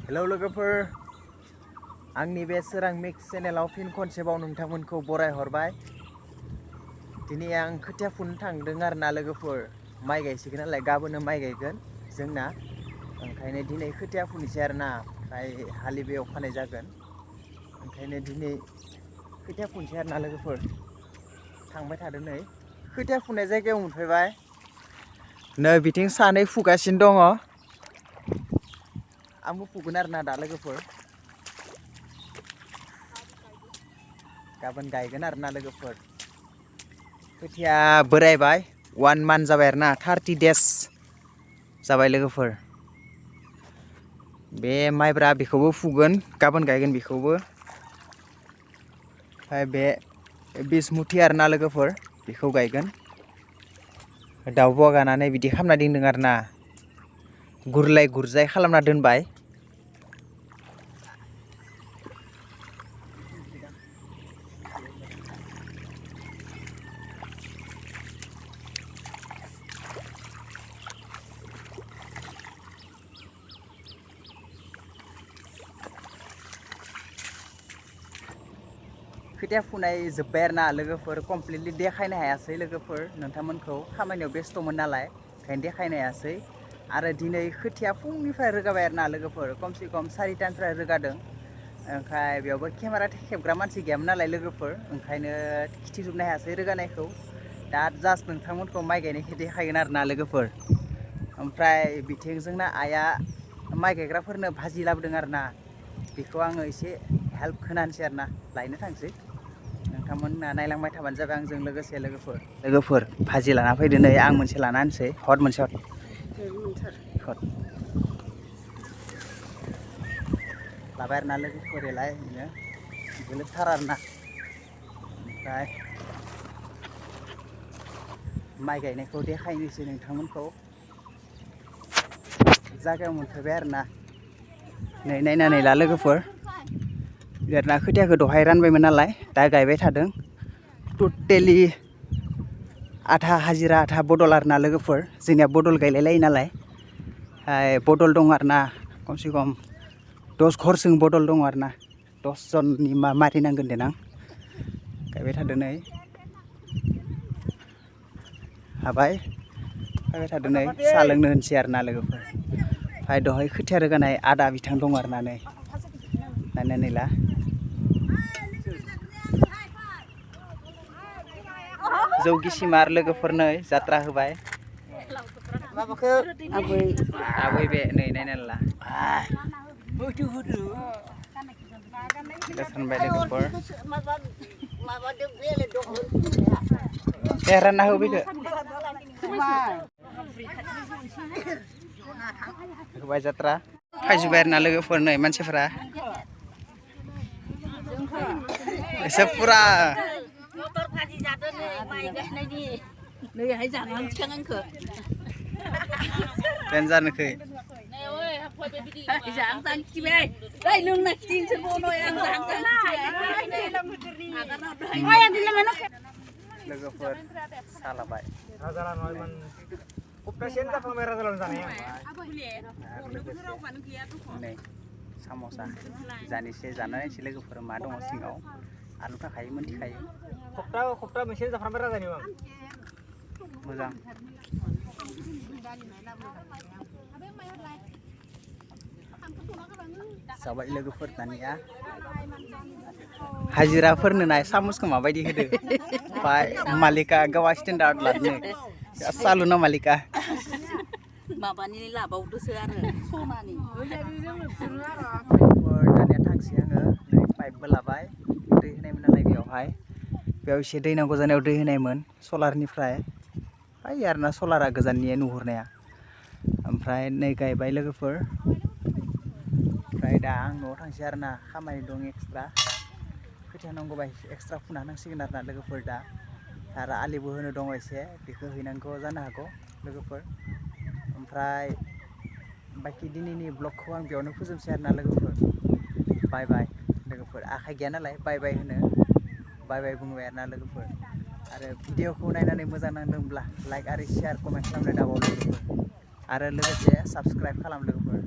Hello लोगोफोर आंनि बे सोरां मिक्स चेनेलाव फिन खनसेबाव नोंथांमोनखौ बरायहरबाय। दिनै आं खोथिया फुनो थांदों आरोना लोगोफोर, माइ गायसिगोन नालाय गाबोननो माइ गायगोन जोंना, ओंखायनो दिनै खोथिया फुनोसै आरोना, ओमफ्राय हालिबो एवखानाय जागोन, ओंखायनो दिनै खोथिया फुनोसै आरोना लोगोफोर। थांबाय थादों नै खोथिया फुनाय जायगायाव मोनफैबाय। नै बिथिं सानै फुगासिनो दङ, आंबो फुगोन आरोना दा लोगोफोर, गाबोन गायगोन आरोना लोगोफोर। खोथिया बोरायबाय, 1 मान्थ जाबाय आरोना, 30 डेज जाबाय लोगोफोर। बे माइब्रा बेखौबो फुगोन, गाबोन गायगोन बेखौबो। ओमफ्राय बे बिसमुथि आरोना लोगोफोर, बेखौ गायगोन। दाउब' गानानै बिदि खालामना दोनदों आरोना, गुरलाय गुरजाय खालामना दोनबाय। खोथिया फुनाय जोब्बाय आरोना लोगोफोर, कमप्लिटलि देखायनो हायासै लोगोफोर नोंथांमोनखौ, खामानियाव बेस्थ'मोन नालाय ओंखायनो देखायनो हायासै। आरो दिनै खोथिया फुंनिफ्राय रोगाबाय आरोना लोगोफोर, खमसे खम 4टानिफ्राय रोगादों। ओमफ्राय बेयावबो केमेरा खेबग्रा मानसि गैयामोन नालाय लोगोफोर, ओंखायनो खिथिजोबनो हायासै रोगानायखौ। दा जास्ट नोंथांमोनखौ माइ गायनायखौ देखायगोन आरोना लोगोफोर। ओमफ्राय बिथिं जोंना आइआ माइ गायग्राफोरनो भाजि लाबोदों आरोना, बेखौ आङो एसे हेल्प होनानैसै आरोना, लायनो थांसै। नोंथांमोना नायलांबाय थाबानो जाबाय आंजों लोगोसे लोगोफोर भाजि लाना फैदो नै, आं मोनसे लाना होनोसै, हट मोनसे हट लाबाय आरोना लोगोफोर, एलाय बिनो गोलोथार आरोना। ओमफ्राय माइ गायनायखौ देखायनोसै नोंथांमोनखौ, जागायाव मोनफैबाय आरोना। नै नायनानै ला लोगोफोर, देरना खोथियाखौ दहाय रानबायमोन नालाय दा गायबाय थादों। टटेलि आधा हाजिरा आधा बदल आरोना लोगोफोर, जोंनिया बदल गायलाय लायो नालाय, बदल दं आरोना, खमसे खम 10 घरसों बदल दङ आरोना, 10 जननि मारिनांगोन देनां। गायबाय थादों नै, हाबाय फैबाय थादों नै, साहा लोंनो होनसै आरोना लोगोफोर। ओमफ्राय दहाय खोथिया रोगानाय आदा बिथां दं आरोना, नै नायनानै ला। जौ गिसिमार लोगोफोर नै जात्रा होबाय। आबै बे नै नायनानै ला, सानबाय लोगोफोर दे रानना हो बेखौ होबाय जात्रा फायजोब्बाय आरोना लोगोफोर, नै मानसिफोरा एसे फुरा जानोखै लोगोफोर सालाबाय नै साम'सा जानोसै, जानायसै लोगोफोर, मा दङ सिङाव आलु थाखायो मोनथिखायो। खप्ता मोनसे जाफ्रामबाय राजानि मोजां। जाबाय लोगोफोर, दानिया हाजिराफोरनो नाय सामसखौ माबायदि होदो, ओमफ्राय मालिका गावा स्टेन्डार्ड लादों, सालु ना मालिका माबानि लाबावदोसो आरो सनानि। दानिया थांसै आङो, नै पाइपबो लाबाय, दै होनायमोन नालाय बेयाव एसे दै नांगौ जानायाव दै होनायमोन सलारनिफ्राय, फाय आरोना सलारा गोजाननि नुहुरनाया। ओमफ्राय नै गायबाय लोगोफोर, ओमफ्राय दा आं न'आव थांसै आरोना, खामानि दं एक्सट्रा, खोथिया नांगौबा एक्सट्रा फुना होनांसिगोन आरोना लोगोफोर दा। आरो आलिबो होनो दङ एसे, बेखौ हैनांगौ जानो हागौ लोगोफोर। ओमफ्राय बाखि दिनैनि ब्लगखौ आं बेयावनो फोजोबसै आरोना लोगोफोर। बाय बाय लोगोफोर, आखाइ गैया नालाय बाय बाय होनो, बाय बाय बुंबाय आरोना लोगोफोर। आरो भिडिअखौ नायनानै मोजां नांदोंब्ला लाइक आरो शेयार कमेन्ट खालामनो दाबाव लोगोफोर, आरो लोगोसे साबस्क्राइब खालाम लोगोफोर।